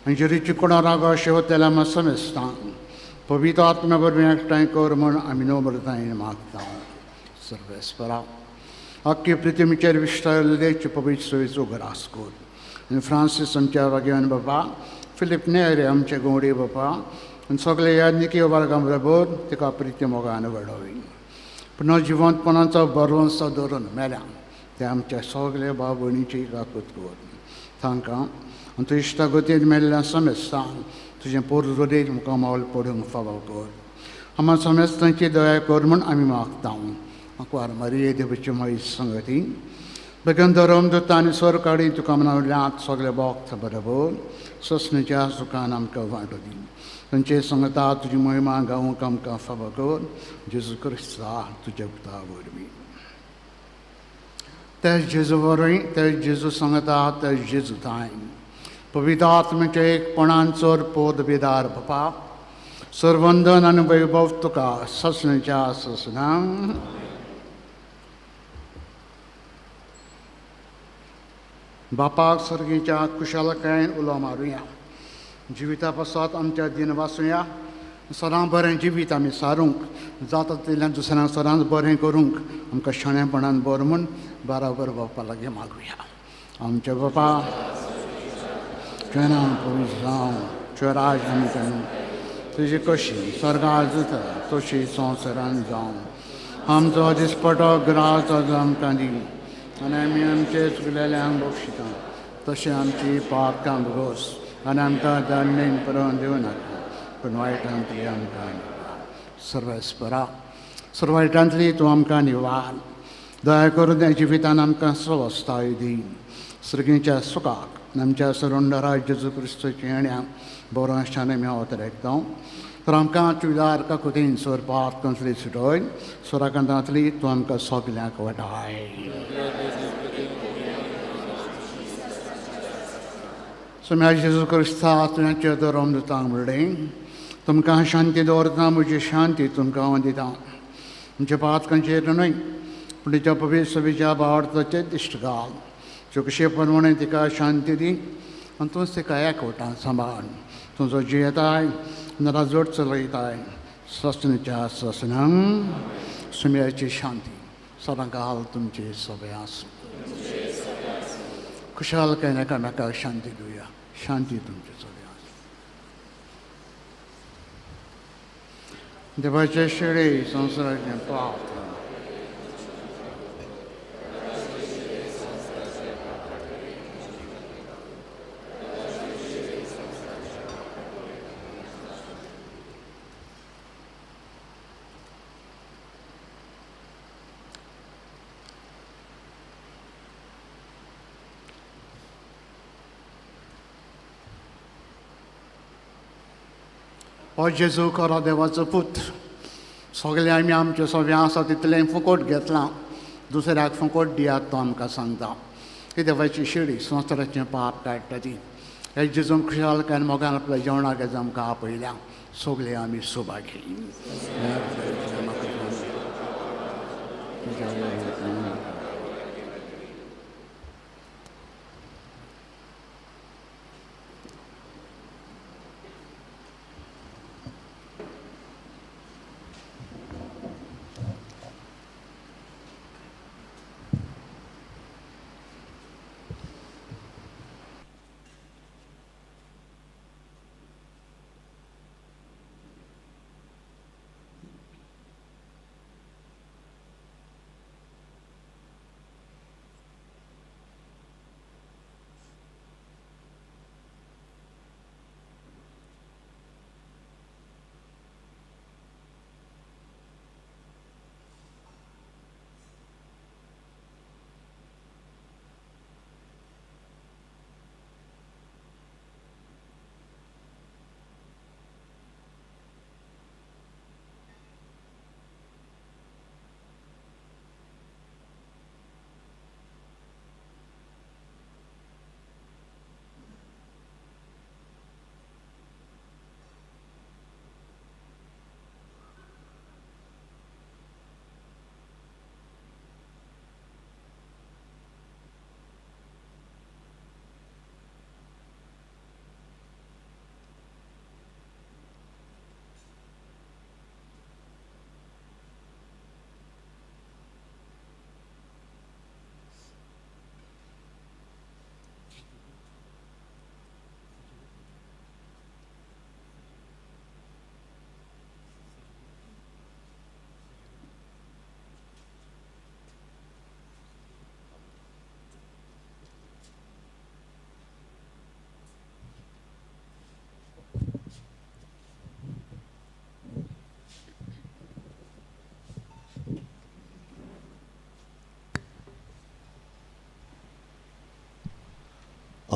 आनी जेरीची कोणा रागो शेवतेल्या आमी समेस्ता पवित्र आत्म्या वरवीं एकठांय कर म्हूण आमी नम्रतायेन मागता. सर्वेस्परा, आख्खी पृथ्वीचेर विस्तारिल्ले पवित्र सोयीचो उगडास कर आनी फ्रांसीस आमच्या वाग्यान बाबा फिलीप नेरे आमचे गोंडी बापा आनी सगळे याज्ञिकी वर्गां बरोबर तिका प्रिती मोगान वाडोवी. पुनः जिवंतपणाचो बरवंसो दवरून मेल्या ते आमच्या सगळे भाव भयणीची राखत कर. तांकां आनी तुज्या इश्टागतीन मेल्ल्या समेस्तांक तुजें पोरजोरीत मुखामोल पडूंक फावो कर. आमा समेस्तांची दया कर म्हूण आमी मागता. आंकवार मारिये देवाची माई संगती बेगीन धरम दुता आनी सरकारी तुका म्हणल्यात सगळे भक्त बरोबर ससनेच्या सुखान आमकां वांटो दी. तांचे संगता तुजी महिमा गावंक आमकां फावो कर. जेजू क्रिस्ता तुज्या पुता वरवीं. तेच जेजू वरवीं, तेच जेजू संगता, तेच जेजू ताय पवित्र आत्म्याच्या एकपणान चोर पोद बिदार बापा सर्वंदन आनी वैभव तुका ससनेच्या ससना. बापाक सर्गीच्या कुशालकायेन उलो मारुया. जिविता पासत आमच्या दिन वाचुया. सदां बरें जिवीत आमी सारूंक जाता तितल्यान दुसऱ्यांक सदांच बरें करूंक आमकां शाणेपणान बरें म्हूण बराबर बापा लागीं मागुया. आमच्या बापा तुजें नांव पवित्र जावं, तुजें राज आमचें, तुजी कशी स्वर्गार जाता तशी संवसारान जावं. आमचो दिसपटो ग्रास आज आमकां दी आनी आमी आमचे चुकलेल्यांक बक्षिता तशें आमची पातकां भोगोस आनी आमकां दांडणेन परोवन दिवं नाका पूण वायटांतली आमकां निवार. सर्वेस्परा सर्व वायटांतली तूं आमकां निवार. दया करून त्या जिवितान आमकां स्वस्थाय दी. सर्गीच्या सुखाक आमच्या सरोंडरा जेजू क्रिस्तूच्या येण्या बरो आशान आमी अवतरेकता. तर आमकां चुदार काकुतीन सोर पातकांतली सुटय सोराकांतांतली तूं आमकां सगल्यांक वाटाय. सोम्या जेजू क्रिस्ता तुज्याचे धर्म दितांक म्हणलें तुमकां शांती दवरता, म्हजी शांती तुमकां हांव दिता. तुमच्या पातकांचेर न्हय पूण तिच्या पवित्र सभेच्या भावार्थाचेर दिश्ट घाल. चौकशे प्रमाणे तिका शांती दी आनी तूंच तिका एकवटान सांबाळ. तुजो जियेताय राजवट चलयताय ससनेच्या ससनां. सुम्याची शांती सदां काल तुमचे सगळे आसूं. खुशालकायेन एकामेकाक शांती दिवया. शांती तुमचे सगळे आसूं. देवाचे शेळे संवसाराचें पाप हो जेजू खरो देवाचो पूत. सगळे आमी आमचें सगळें आसा तितलें फुकट घेतलां, दुसऱ्याक फुकट दियात तो आमकां सांगता. ही देवाची शिडी संवसाराचें पाप काडटा ती. हे जेजून खुशालकायेन मोगान आपल्या जेवणाक आमकां आपयल्या. सगळे आमी सुभागी.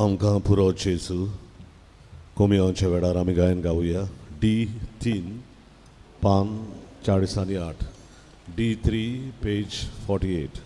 आमकां पुरो जेजू कोमियांच्या वेळार आमी गायन गावया. डी 3 पान 48, D3 page 48.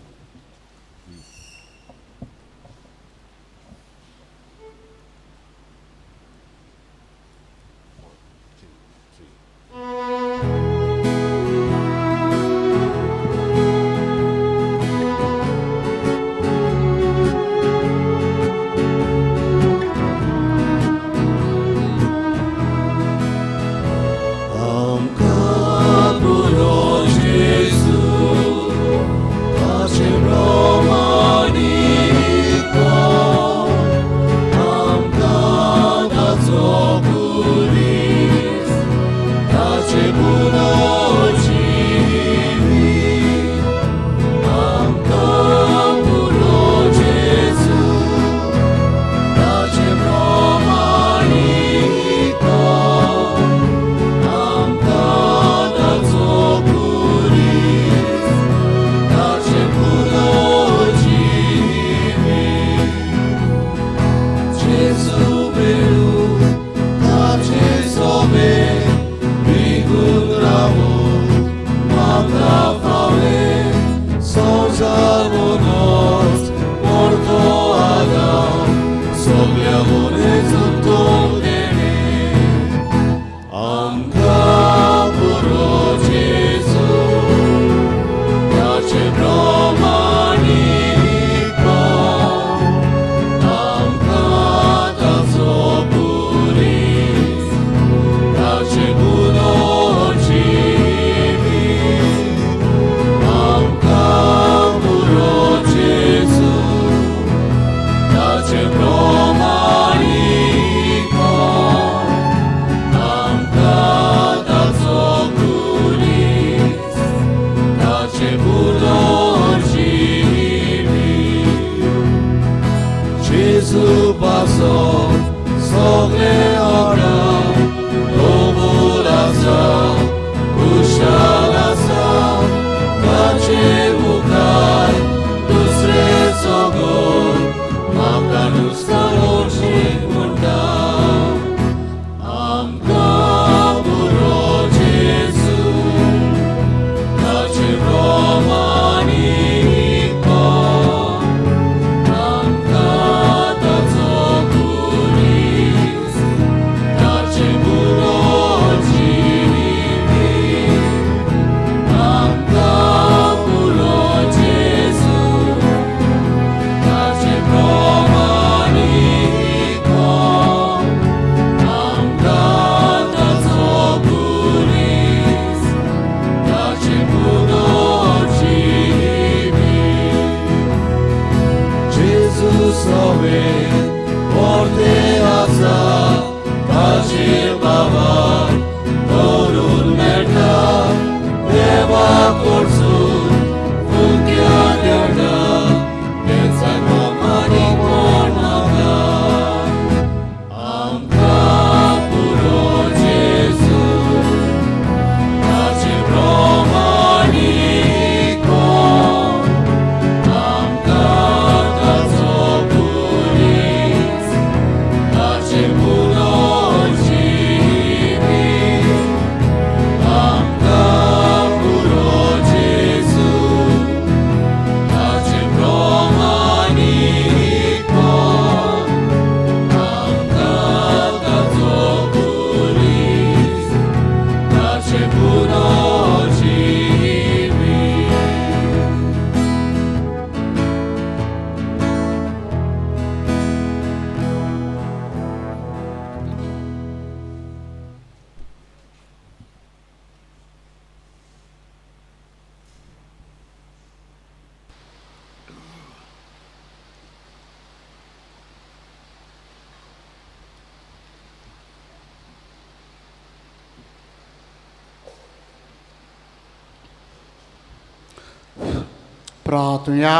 प्रार्थुया.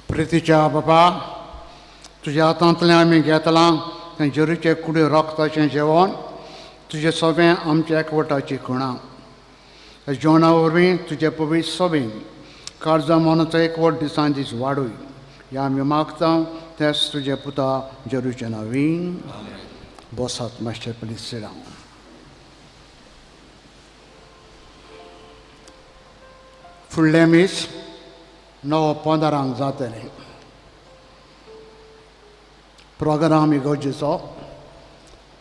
प्रितीच्या बाबा, तुज्या हातांतलें आमी घेतलां तें जेरूचे कुडी रोगताचें जेवण तुजें सोबें आमच्या एकवटाची खुणां. जेवणा वरवीं तुजे पवित्र सोबेन काळजा मनाचो एकवट दिसान दीस वाडूय. ह्या आमी मागता तेच तुजे पुता जेरूचे नांवीन. बसात मातशें प्लीज सिरांव. फुडलें मीस 9:15 जातलें. प्रोग्राम इगोर्जेचो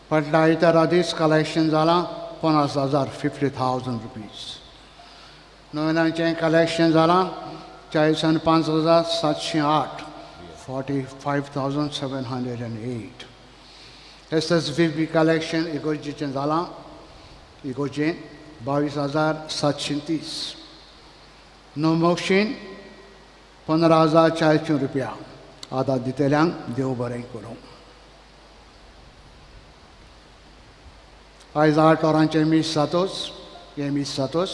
फाटल्या आयतारा दीस कलेक्शन जालां 50,000 50,000 रुपीज. नोवेनाचें कलेक्शन जालां 45,708 45,708. S S V P collection इगोर्जेचें जालां इगोर्जें 22,730. नवमोक्षीन 15,400 रुपया. आदार दितल्यांक देव बरें करूं. आयज 8 वरांचें मीस जातोच हें मीस जातोच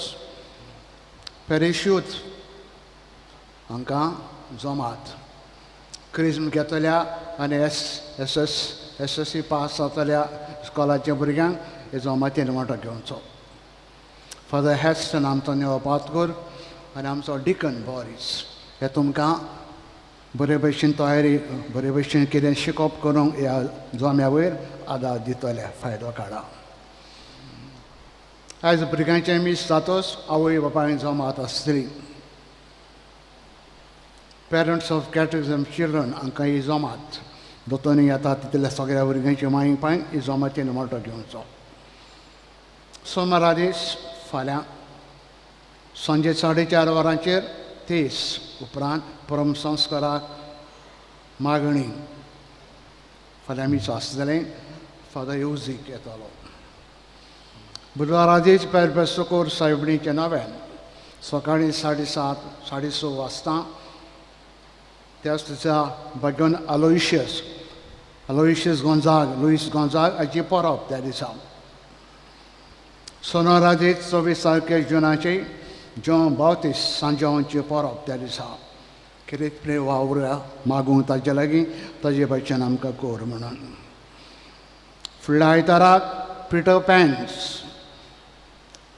पेरिशूत हांकां जमात क्रिज्म घेतल्या आनी S S S S S C pass जातल्या इस्कॉलाच्या भुरग्यांक हे जमातीन वांटो घेवचो. फादर हॅस्टन आमचो नेवो पातकोर आनी आमचो डिकन बॉरीस हे तुमकां बरे भशेन तयारी बरे भशेन कितें शिकोवप करूंक ह्या जोम्या वयर आदार दितले. फायदो काडा. आयज भुरग्यांचें मीस जातोच आवय बापायन जमात आसतली. पेरंट्स ऑफ कॅटेकिझम चिल्ड्रन हांकां ही जमात दोतोनी येता तितल्या सगळ्या भुरग्यांची माय पांय ही जमातीन वांटो घेवचो. सोमारा दीस फाल्यां सांजे 4:30 वरांचेर 30 उपरांत परम संस्काराक मागणी. फाल्यां मीस आसतलें. फादर येवजीक येतलो. बुधवारा दीस पेरपेसोकोर सायबणीचें नव्यान सकाळीं 7:30 6:30 वाजता त्याच दिसा भगवान अलोइशियस अलोइशियस गोंजाग लुईस गोंजाग हाची परब त्या दिसा. सोनारा दीस 24 तारखे जुनाची जों बावतीस सांजांवची परब त्या दिसा. कितें वावरुया मागूंक ताजे लागीं ताजे भशेन आमकां कोर म्हणून. फुडल्या आयताराक पिटर पॅन्स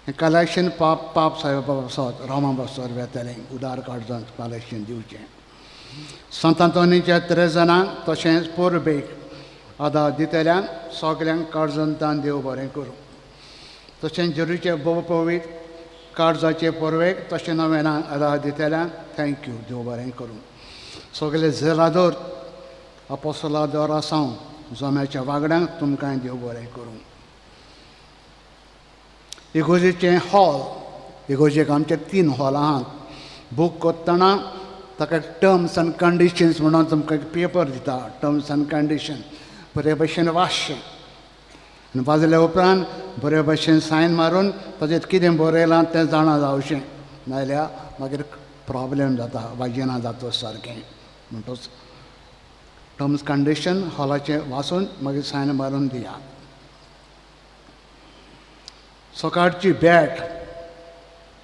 हें कलेक्शन पाप पाप साहेबा बसत रोमा बसत वेतलें उदार काडजान कलेक्शन दिवचें. संत आंतोनीच्या 3 जाणांक तशेंच पोरबेक आदार दितल्यांक सगल्यांक काळजांतान देव बरें करूं. तशेंच जेरूचे भोव पवीत काळजाचे पोरवेक तशें नव्यानाक आदार दितल्यांक thank you देव बरें करूं. सगळे झेलादोर आपोसलादोर आसाव जोम्याच्या वागड्यांक तुमकांय देव बरें करूं. इगोर्जेचें हॉल इगोर्जेक आमचे 3 हॉल आहात. बूक करतना ताका टर्म्स आनी कंडिशन्स म्हणून तुमकां एक पेपर दिता. टर्म्स आनी कंडिशन बरे भशेन वाचचें आनी वाजल्या उपरांत बरे भशेन सायन मारून ताजेर कितें बरयलां तें जाणा जावचें, नाजाल्यार मागीर प्रॉब्लेम जाता वाजिना जाता सारकें. म्हणटच टर्म्स कंडिशन हॉलाचें वाचून मागीर सायन मारून दिया. सकाळची बॅट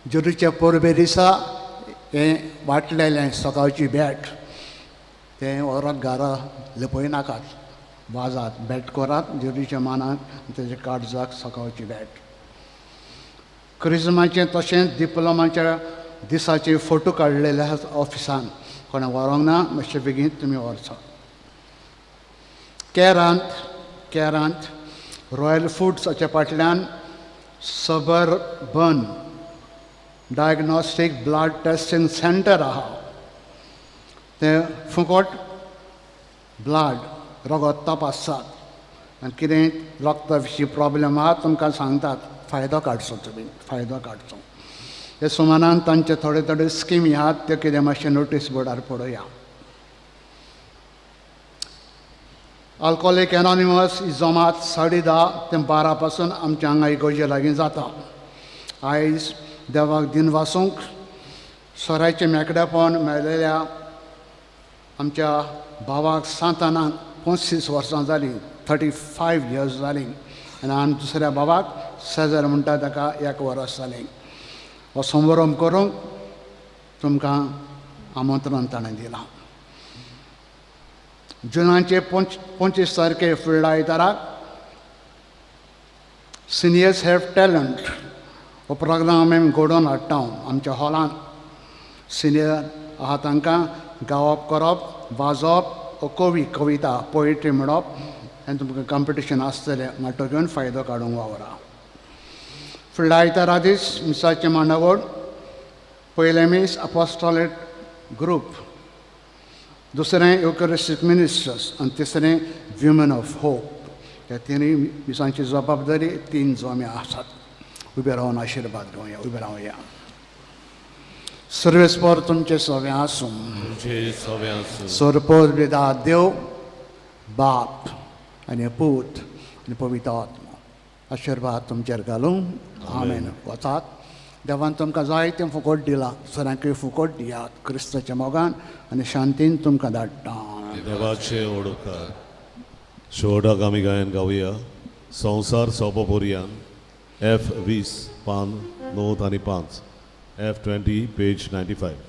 जेरूच्या परबे दिसा हें वांटलेलें सकाळची बॅट तें व्हरात घरा लिपयनाकात, वाजात बॅट करात जेरूच्या मानाक तेजे काळजाक सकाळची बॅट. क्रिजमाचें तशेंच डिप्लोमाच्या दिसाचे फोटो काडलेले आसात ऑफिसान, कोणें व्हरोंक ना मातशें बेगीन तुमी व्हरचो. केरांत केरांत रॉयल फुड्साच्या फाटल्यान suburban diagnostic blood testing centre आहा. तें फुकट ब्लड रगत तपासतात आनी कितें रगता विशीं प्रॉब्लेम आहा तुमकां सांगतात. फायदो काडचो तुमी, फायदो काडचो. हे सुमानान तांचे थोडे थोडे स्किमी आहात त्यो कितें मातशें नोटीस बोर्डार पळोवया. आल्कोहोलीक एनॉनिमस ही जमात 10:30 ते 12 पासून आमच्या हांगा इगोर्जे लागीं जाता. आयज देवाक दिन वासूंक सोरायचें मेकळेपण मेळिल्ल्या आमच्या भावाक सांतानाक 25 वर्सां जालीं, 35 इयर्स जालीं आनी आमी दुसऱ्या भावाक सेजर म्हणटा ताका 1 वर्स जालें. हो संवरम करूंक तुमकां आमंत्रण ताणें दिलां. जुनाचे 25 तारखे फुडल्या आयताराक सिनियर्स have talent हो प्रोग्राम आमी घडोवन हाडटा आमच्या हॉलांत. सिनियर आहा तांकां गावप करप, वाजोवप, कवी कविता पोएट्री म्हणप आनी तुमकां कॉम्पिटिशन आसतलें, माटो घेवन फायदो काडूंक वावरा. फुडल्या आयतारा दीस मिसाचें मांडावळ, पयलें मीस अपोस्टोलेट ग्रूप, दुसरें युकरिस्टीक मिनिस्टर्स आनी तिसरें विमन ऑफ होप. ह्या तिनूय मिसांची जबाबदारी 3 जमे आसात. उबे रावन आशिर्वाद घेवया, उबे रावया. सर्वेस्पर तुमचे सगळें आसूं, सरपोज विदा देव बाप आनी पूत आनी पवित्र आत्मो आशिर्वाद तुमचेर घालूं. आमेन. वचात, देवान तुमकां जाय तें फुकट दिलां, सरांकूय फुकट दियात. क्रिस्ताच्या मोगान आनी शांतीन तुमकां धाडटा. देवाचे ओडकार. शेवटाक आमी गायन गावया संवसार सोंपो पोरयान, F 20 पान 9 आनी 5, F 20 page 95.